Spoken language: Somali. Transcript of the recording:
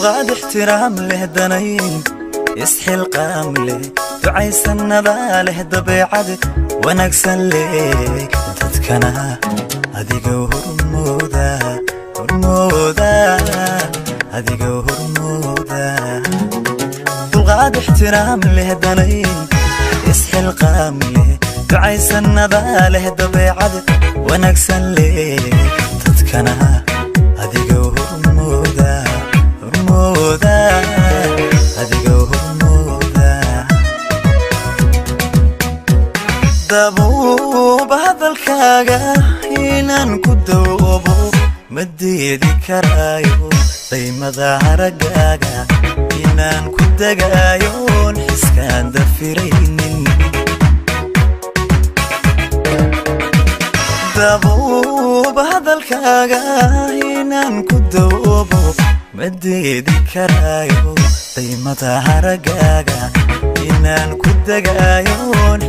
Dulqaad, ixtiraam leh, danayn, isxilqaam leh, ducaysannadaa leh, dabeecad wanaagsan leh, dadkana adiga hormooda, hormooda, adiga hormooda. Dulqaad, ixtiraam leh, danayn, isxilqaam leh, ducaysannadaa leh, dabeecad wanaagsan leh, dadkana adiga hormooda, hormooda, adiga hormooda. Dabuuba hadalkaaga inaan ku dawoobo ma diidi karaayo. Daymada haraggaaga inaan ku degaayoon xiskaan dafiraynin. Dabuuba hadalkaaga inaan ku dawoobo ma diidi karaayo. Daymada haraggaaga inaan ku degaayoon